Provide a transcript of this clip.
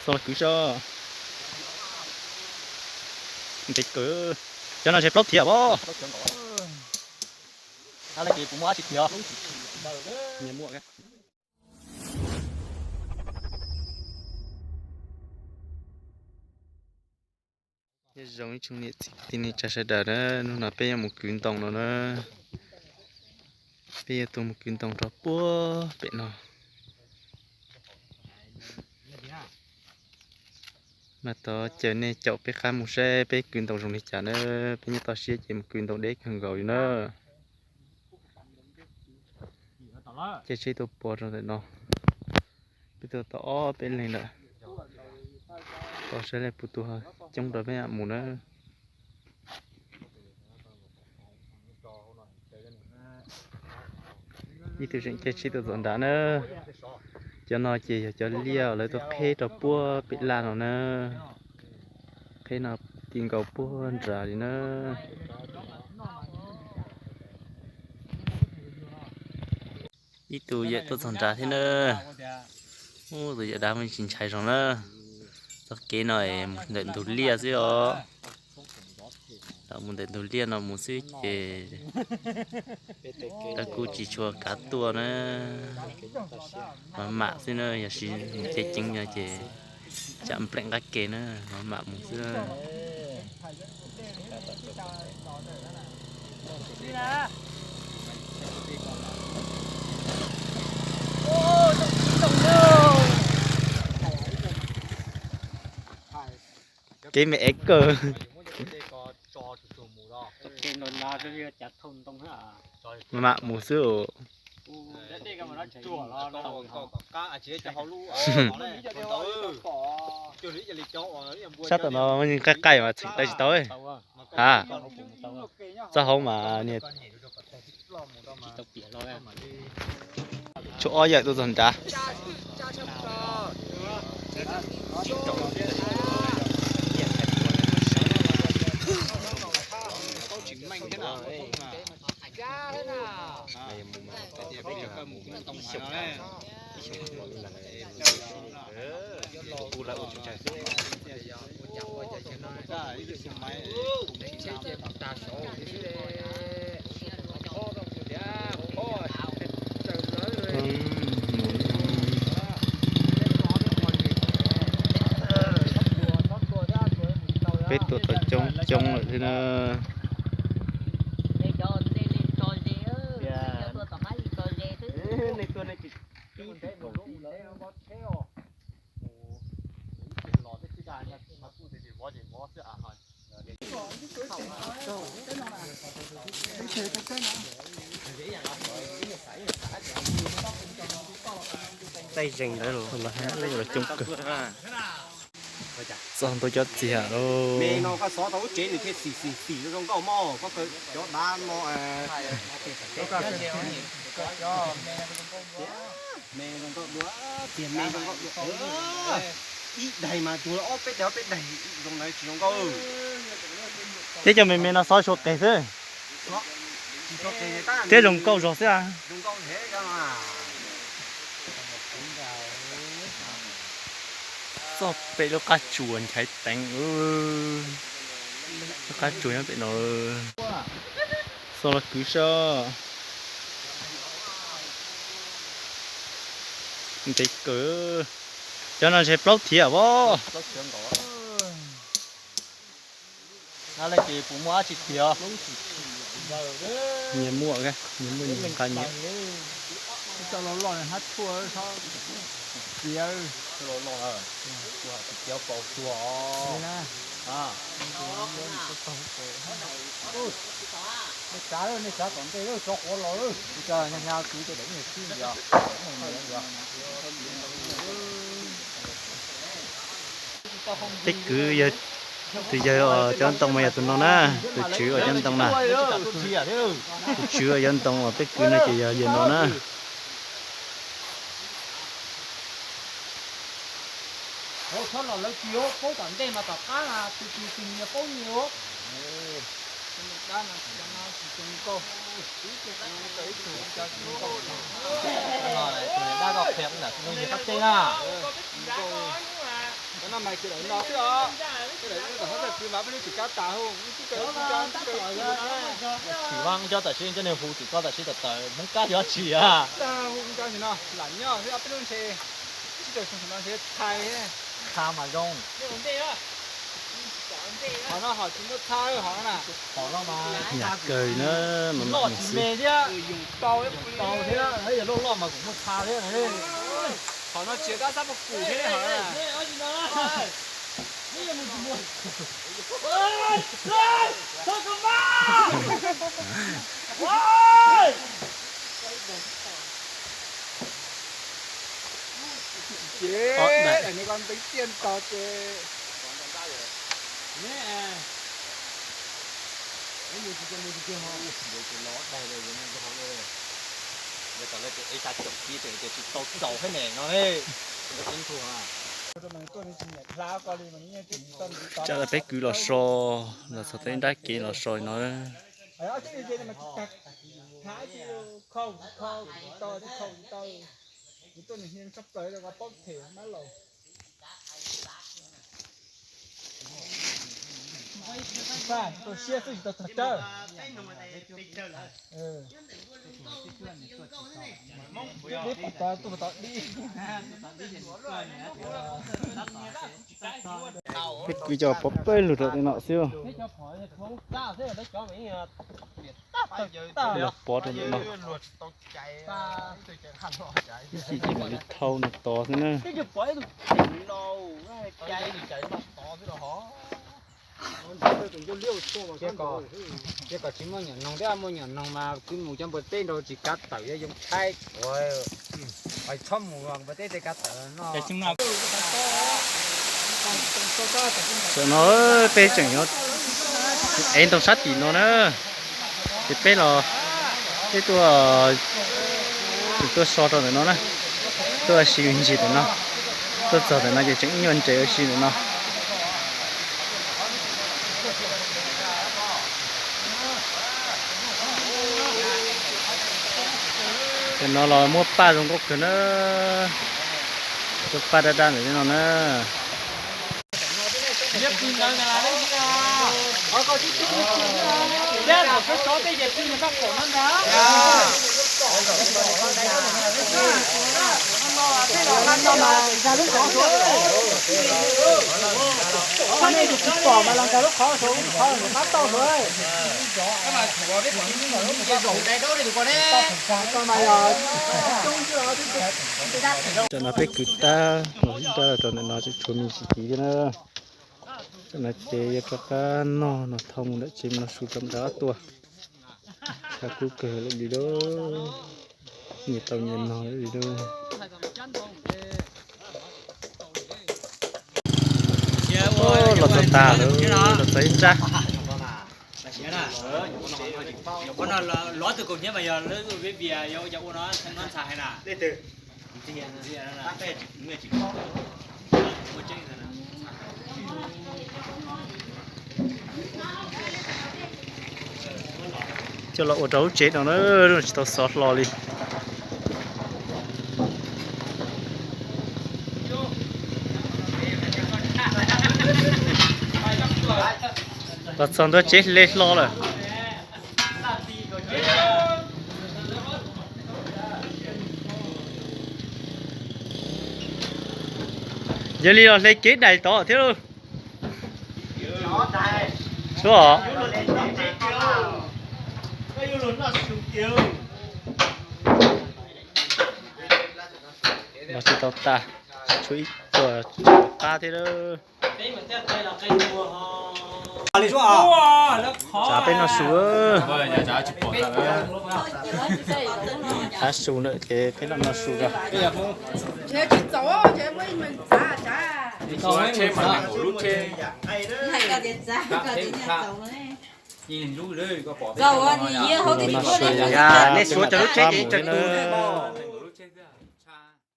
Tau los kwv soj. Ntev kawg. Cov no ntshe plaub thiab os. Nyob zoo ib tsoom niam txiv kwv tij neej tsa sawv daws na, hnub no peb yuav mus kwv ntoo no na. Peb yuav tuaj mus kwv ntoo rau puag pem no. Mas tod caw nej caum peb qab mus saib peb kwv ntoo zoo li cas na. Peb nyob toj siab ces mus kwv ntoo deb kawg nkaus li na. Caij tsheb tuaj pov rau ntawm no. Peb tuaj tau ob peb leeg lawm. Tos saib leej puas tus coob rau peb mam mus na. Ib tug tseem caij tsheb tuaj txog nrad na. Cov no ces yog cov liaj lawv tuaj qheb rau puag pem laj no na. Qheb no ti nkaus puag nrad li na. Ib tug yawm tuaj txog nrad thiab na. Ub, tus yawm dav me ntsis ntshai zog na. Txoj kev no es mus ntawm ntug liaj xwb os. Mus ntawm ntug liaj no mus xwb ces lawv kuj tsis tshua kav tuaj na. Maj mam xwb na, yog siv mus ceev ceev no ces tsam npleem nqaj ke na, maj mam mus xwb. Kev me ev kawg. Maj mam mus xwb os. Sab tom no qaij qaij mas txheem tau tsis tau. Ha, txoj hauv mas niag tshuav ob yawm tuaj txog nrad. Peb tuaj tau coob coob lawm thiab na. Txog ntau cov txiag lauj. Me no koj xov tau lub tsev nws thiaj xim xim xim zoo nkauj mog, koj cov dav no. Me zoo nkauj dua, tiag me zoo nkauj dua. Ib daig mas tsuas ob peb daig ob peb daig zoo na tsis zoo nkauj. Thiab cov me me no xov tshuav qeeg xwb. Thiab zoo nkauj zog xwb. Txoj pem lub qab tsuas nchaiv teev. Lub qab tsuas nyob pem no. Xo los kwv soj. Ntev kawg. Cov no ntshe plaub thiab os. Nyias muaj, nyias muaj nyias qab nyias. Peb kwv yog tus yawg uas cov ntoo mas yog tus no na, tus tswv uas cov ntoo na. Tus tswv uas cov ntoo uas peb kwv no ces yog yawg no na. Txhob los lawv tsis paub tom ntej mas tom qab tus tus tus nyias paub nyias. Dab no tsis zoo nkauj. Tus dab koj qhia ntawm tus nyias qab teb na. Mas kwv daim no xwb os. Kwv daim no tom hov txog kwv mas peb lub tsis kab tas hu, tsis vaj coj tam sim coj niag hu tim koj tam sim tawm tawm Hmoob kab yog tsis a. Hu cov no lam nyob xwb peb lub ntshe sib caug xyoo no ntshe txhais. Txha mas zoo. Hov no hov tsis muaj txha hov no na. Hov no mas nyam kawg na, mas loj tsis me thiab, tau thiab, yog loj loj mas kuv muaj txha thiab. Hov no tsis tab sab puas kum thiab hov na. Ces daim no koj ntev tiaj ntog ces Tsam peb kwv los so, los txog tej nrab kev los so no. Peb kwv cov pov peb lug rau tej no xwb. Los pov rau ntawm no. Ib chim ces mam li thau no tod xwb na. Ces kom tsis muaj nyuam noog thiab, muaj nyuam noog mas kwv mus cov npua teb nrau tsis kav tawm, yog yoo tshaib ua. Txhob mus npua teb tej kav tawm no. Tam no peb tseem yuav ev ntoo sab tim no na. Ces peb los, peb tuaj, tseem tuaj so rau ntawm no na. Tuaj ua si ntsis ntawm no. Tuaj txog ntawm no ces tseem ib nyuag ntses ua si ntawm no. Tam no los muab paj zoo nkauj kawg na. Muab paj dab dab ntawm no na. Tam no peb kwv tab los rau ntawm no tseem tshuav me ntsis tid thiab na. Tam no ces yuav rov qab noj no thauj mus ntawm tsev no su rau nrad tuaj. Tshav kub kawg li lauj. Nyias tau nyias nog li lauj. Los txog tag lawm, los txog ib nrab. Coj los ua rau lub tsev no na, tsis tau xov hlo li. Los txog ntua tsev hle hlo lawm. Yog li los hle kev daim tod thiab lauj. Suav os. Los tsis tau tas, tshuav ib tug qab thiab lauj. Tsav peb noj su. Thav su lawm ces peb noj noj su rau. Noj su, nej suav cov lub tsheb ces tsawg tus no.